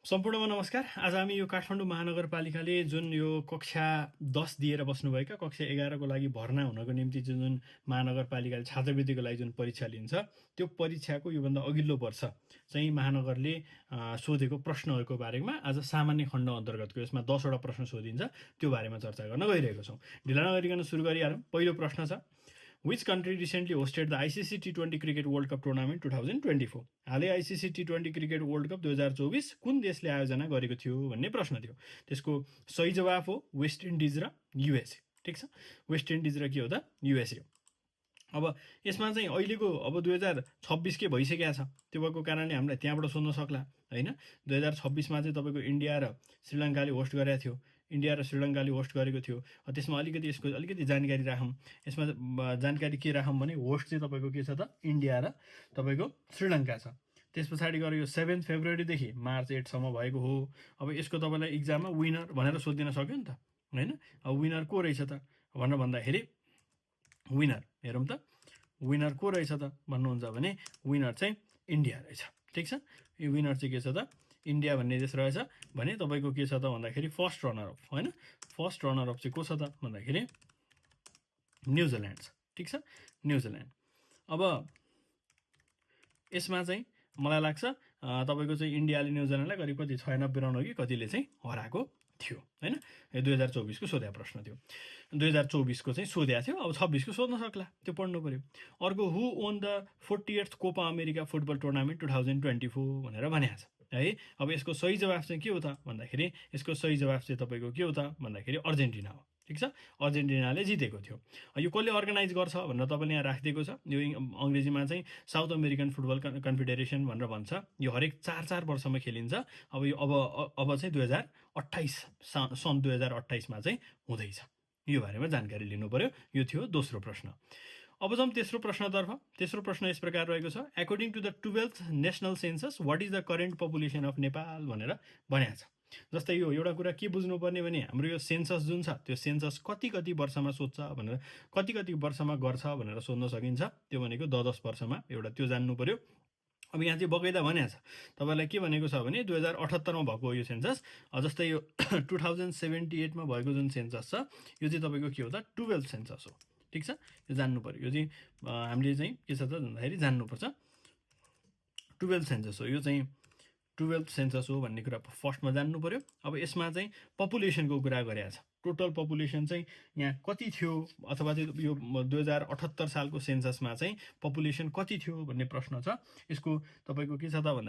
सम्पूर्णमा नमस्कार। आज हामी यो काठमाडौँ महानगरपालिकाले जुन यो कक्षा 10 दिएर बस्नुभएका कक्षा 11 को लागि भर्ना हुनको निम्ति जुन महानगरपालिकाले छात्रवृत्तिको लागि जुन परीक्षा लिन्छ त्यो परीक्षाको योभन्दा अघिल्लो वर्ष चाहिँ महानगरले सोधेको प्रश्नहरूको बारेमा आज सामान्य खण्ड अन्तर्गतको यसमा 10 वटा प्रश्न सोधिन्छ, त्यो बारेमा चर्चा गर्न गइरहेको छौँ। ढिला नगरिकन सुरु गरिहालौँ। पहिलो प्रश्न छ, Which country recently hosted the ICC T20 Cricket World Cup Tournament 2024? हालै ICC T20 Cricket World Cup 2024 कुन देशले आयोजना गरेको थियो भन्ने प्रश्न थियो। त्यसको सही जवाफ हो वेस्ट इन्डिज र युएसए। ठिक छ, वेस्ट इन्डिज र के हो त युएसए। अब यसमा चाहिँ अहिलेको अब 2026 के भइसकेको छ, त्यो भएको कारणले हामीलाई त्यहाँबाट सोध्न सक्ला हैन। 2026 चाहिँ तपाईँको इन्डिया र श्रीलङ्काले होस्ट गरेको थियो, इन्डिया र श्रीलङ्काले होस्ट गरेको थियो। त्यसमा अलिकति यसको अलिकति जानकारी राखौँ। यसमा जानकारी के राखौँ भने होस्ट चाहिँ तपाईँको के छ त इन्डिया र तपाईँको श्रीलङ्का छ। त्यस पछाडि गएर यो 7 फेब्रुअरीदेखि मार्च 8 सम्म भएको हो। अब यसको तपाईँलाई इक्जाममा विनर भनेर सोधिन सक्यो नि त हैन। अब विनर को रहेछ त भनेर भन्दाखेरि विनर हेरौँ त विनर को रहेछ त भन्नुहुन्छ भने विनर चाहिँ इन्डिया रहेछ। ठिक छ, यो विनर चाहिँ के छ त इन्डिया भन्ने देश रहेछ भने तपाईँको के छ त भन्दाखेरि फर्स्ट रनर अप हैन। फर्स्ट रनर अप चाहिँ को छ त भन्दाखेरि न्युजिल्यान्ड छ। ठिक छ, न्युजिल्यान्ड। अब यसमा चाहिँ मलाई लाग्छ तपाईँको चाहिँ इन्डियाले न्युजिल्यान्डलाई करिब कति 96 रन हो कि कतिले चाहिँ हराएको थियो हैन। 2024 को सोध्या प्रश्न थियो, 2024 को चाहिँ सोध्या थियो। अब 26 को सोध्न सक्ला, त्यो पढ्नु पर्यो। अर्को, who won the 40th Copa America football tournament 2024 भनेर भनेको छ है। अब यसको सही जवाफ चाहिँ के हो त भन्दाखेरि यसको सही जवाफ चाहिँ तपाईँको के हो त भन्दाखेरि अर्जेन्टिना हो। ठिक छ, अर्जेन्टिनाले जितेको थियो। यो कसले अर्गनाइज गर्छ भनेर तपाईँले यहाँ राखिदिएको छ। यो अङ्ग्रेजीमा चाहिँ साउथ अमेरिकन फुटबल कन्फेडरेसन भनेर भन्छ। यो हरेक 4 वर्षमा खेलिन्छ। अब यो अब चाहिँ 2028 सन् 2028 चाहिँ हुँदैछ। यो बारेमा जानकारी लिनु पर्यो। यो थियो दोस्रो प्रश्न। अब जाउँ तेस्रो प्रश्नतर्फ। तेस्रो प्रश्न यस प्रकार रहेको छ, according to the 12th national census what is the current population of Nepal भनेर भनेको छ। जस्तै यो एउटा कुरा के बुझ्नुपर्ने भने हाम्रो यो सेन्सस जुन छ त्यो सेन्सस कति वर्षमा सोध्छ भनेर कति वर्षमा गर्छ भनेर सोध्न सकिन्छ। त्यो भनेको 10 वर्षमा एउटा त्यो जान्नु पर्यो। अब यहाँ चाहिँ बगैँदा भनेको छ तपाईँलाई के भनेको छ भने 2078 मा भएको यो सेन्सस। जस्तै यो 2078 मा भएको जुन सेन्सस छ यो चाहिँ तपाईँको के हो त 12th सेन्सस हो। ठिक छ, यो जान्नु पर्यो। यो चाहिँ हामीले चाहिँ के छ त भन्दाखेरि जान्नुपर्छ 12th सेन्सस हो। यो चाहिँ 12th सेन्सस हो भन्ने कुरा फर्स्टमा जान्नु पर्यो। अब यसमा चाहिँ पपुलेसनको कुरा गरेको छ, टोटल पपुलेसन चाहिँ यहाँ कति थियो अथवा चाहिँ यो 2078 सालको सेन्ससमा चाहिँ पपुलेसन कति थियो भन्ने प्रश्न छ। यसको तपाईँको के छ त भन्दा